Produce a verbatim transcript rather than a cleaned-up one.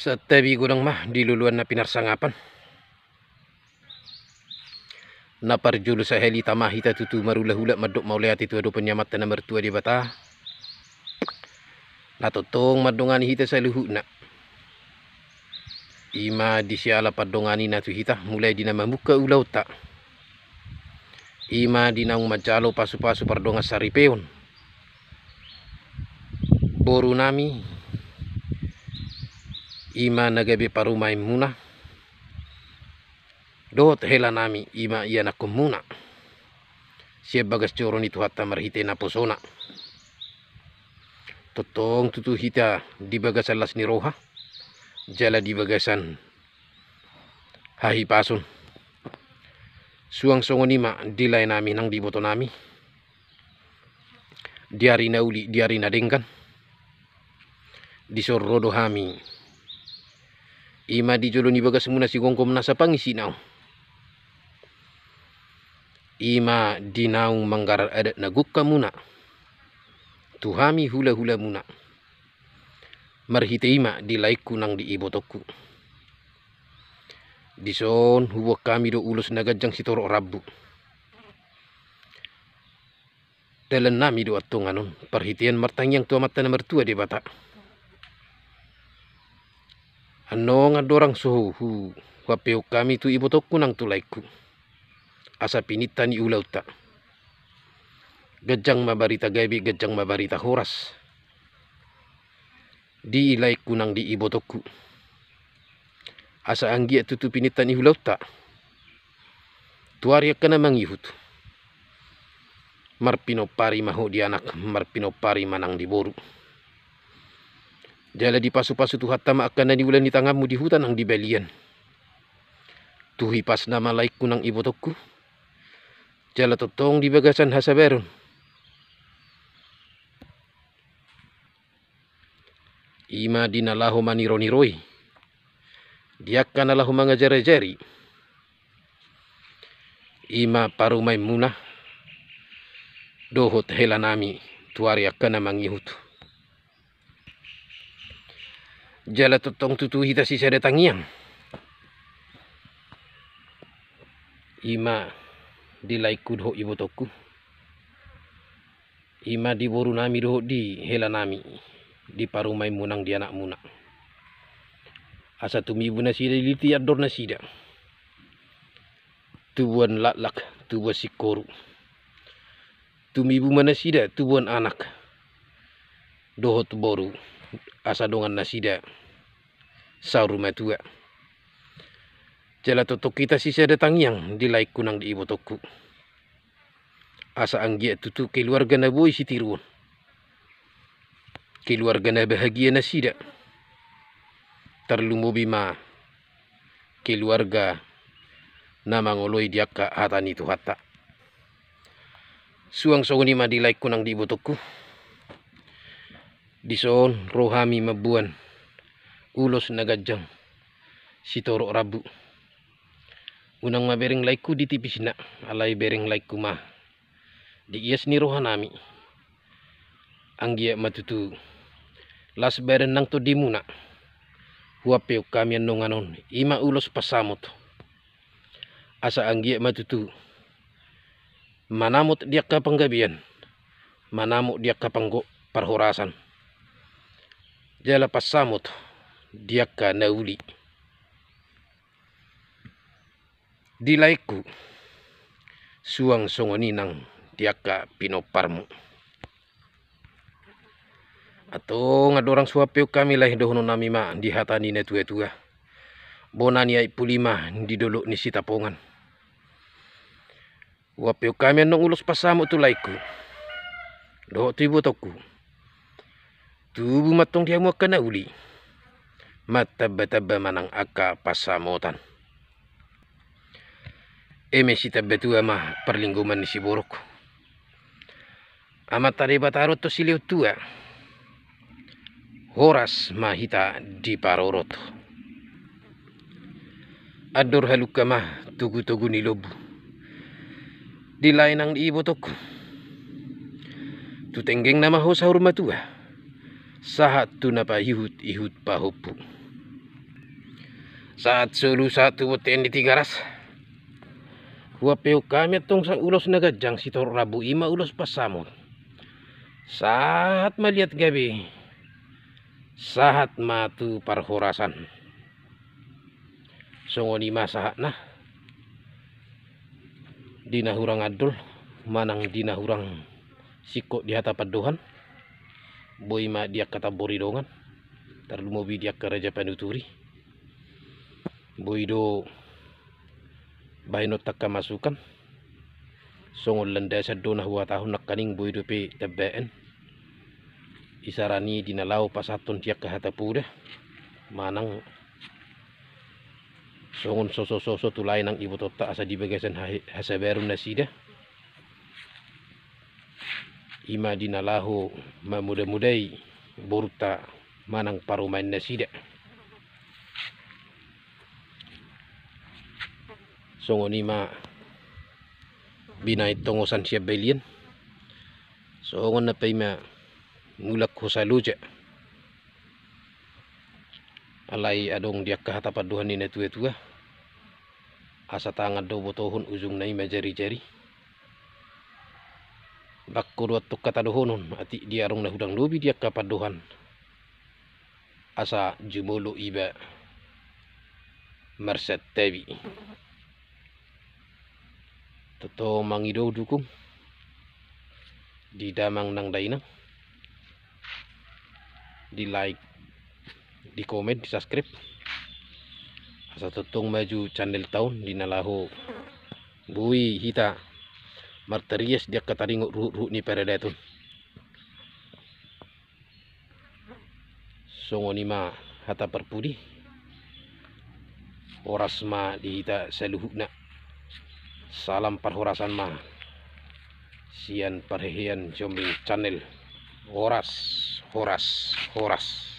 Santabi godang ma di loloan na pinarsangapan. Na parjolo sahali tama hita tutu marhulahula mandok mauliate tu adopan ni Amanta na martua Debata, na tongtong mandongani hita saluhutna. I ma di siala pandonganina tu hita, mulai di na mamungka ulaonta. I ma di naung manjalo pasupasu pardongan saripeon. Borunami, i ma na gabe parumaenmuna. Dohot helanami, i ma ianakkonmuna. Sian bagas joro ni Tuhanta marhite naposona. Tongtong tutu hita di bagasan las ni roha, jala di bagasan hahipason. Suang songon i ma di laenami nang di ibotonami. Di ari na uli, di ari na denggan. Dison ro do hami. I ma di jolo ni bagasmuna sigomgom nasa pangisina on. I ma di naung manggarar adat na gok hamuna. Tu hami hulahulamuna. Marhite i ma di laengku nang di ibotongku. Dison huboan hami do ulos na ganjang sitorop rambu. Dalannami do antong annon, parhitean martangiang tu Amanta na martua Debata. Annon andorang so hu, huampeon hami tu ibotongku nang tu laengku. Asa pininta ni ulaonta. Ganjang ma barita gabe, ganjang ma barita horas. Di laengku nang di ibotongku. Asa anggiat tutu pininta ni ulaonta. Tu ari angka na mangihut. Marpinompari ma ho di anak, marpinompari ma nang di boru. Jala dipasupasu Tuhanta ma angka na niula ni tanganmu di huta nang di balian. Tu hipasna ma laengku nang ibotongku. Jala tongtong di bagasan hasabaron. I ma di na laho manironirohi. Di angka na laho mangajarajari. I ma parumaenmuna. Dohot helanami tu ari angka na mangihut. Jala tongtong tutu hita sisada tangiang. I ma di laengku dohot ibotongku. I ma di borunami dohot di helanami, di parumaenmu nang di anakmuna. Asa tumibu nasida di liti andor nasida. Tubuan laklak, tubuan singkoru. Tumibu ma nasida, tubuan anak. Dohot boru, asa dongan nasida. Saur matua. Jala tongtong hita sisada tangiang di laengku nang di ibotongku. Asa anggiat tutu keluarga na boi sitiruon. Keluarga na bahagia nasida. Tarlumobi ma keluarga na mangoloi di angka hata ni Tuhanta. Suang songon i ma di laengku nang di ibotongku. Dison ro hami mamboan ulos na ganjang sitorop rambu. Unang ma bereng laengku di tipisna, alai bereng laengku ma di ias ni rohanami. Anggiat ma tutu las badan nang tondimuna. Huampeon hami annon annon, i ma ulos pansamot. Asa anggiat ma tutu manamot di angka panggabean, manamot di angka panggo-, parhorasan. Jala pansamot di angka na uli. Di laengku, suang songon i nang di angka pinomparmu. Antong andorang so huampeon hami lae, dohononnami ma di hata ni natuatua. Bona ni Aek Puli ma di dolok ni Sitapongan. Huampeon hami annon ulos pansamot tu laengku. Dohot tu ibotongku. Tubu ma antong di hamu angka na uli. Matambatamba ma nang angka pansamotan. Eme sitambatua ma parlinggoman ni siborok. Amanta Debata dohot silehon tua. Horas ma hita diparorot. Andor halungka ma togutogu ni lombu. Di lae nang di ibotongku. Tu tenggengna ma ho saur matua. Sahat tu na paihutihut pahompu. Sahat solu, sahat tu bontean di Tigaras. Huampe hami antong sian ulos na ganjang, sitorop rambu, i ma ulos pansamot. Sahat ma liat gabe, sahat ma tu parhorasan. Songon i ma sahatna. Di na hurang andol manang di na hurang singkop di hata pandohan, boi ma di angka tambor ni dongan, tarlumobi di angka raja panuturi. Boi do bahenonta angka masukan, songon landasan do na huhatahon nangkaning, boi dope tambaen. Isarani di na laho pasahathon di angka hata poda manang songon sosososo tu lae nang ibotonta, asa di bagasan hahe-, hasabaron nasida. I ma di na laho mamodamodai borunta manang parumaen nasida. Songon i ma binahen tongosan sian balian. Songon na paima mulak hosa loja. Alai adong di angka hata pandohan ni natuatua: Asa tangan do botohon, ujungna i ma jarijari. Bangko do antong hata dohonon, atik dia adong na hurang lobi di angka pandohan, asa jumolo iba marsantabi. Tongtong mangido dukung di damang nang dainang, di like, di komen, di subscribe, asa tongtong maju channelta on di na laho boi hita martarias di angka taringot ruhutruhut ni paradaton. Songon i ma hata parpudi. Horas ma di hita saluhutna. Salam parhorasan ma sian parhehean Jombing Channel. Horas, horas, horas.